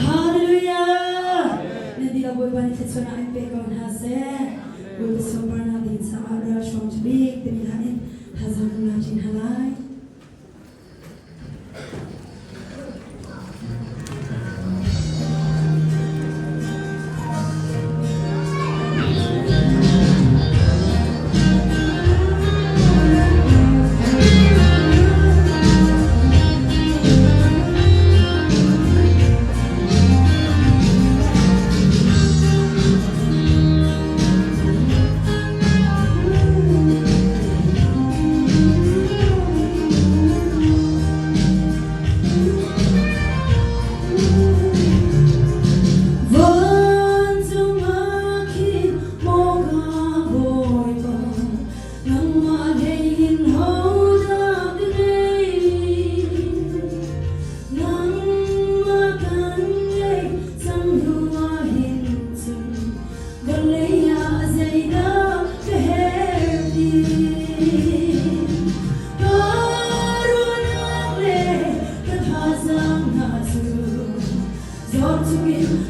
Hallelujah! Nan dihlak Bawipa nih thluachuahnak in pe ko hna seh. Bawipa sunparnak ding caah ralhruang ṭhabik timi hla in thazaang kan la ṭi hna lai. Vancung ah khin maw ka Bawipa, nangmah hlei in hodah ka ngei? Nangmah kan ngei cang hnu ah hin cun vawlei ah zeidah ka herh ti? Ka ruahnak le ka thazaang hna cu zawt chungin.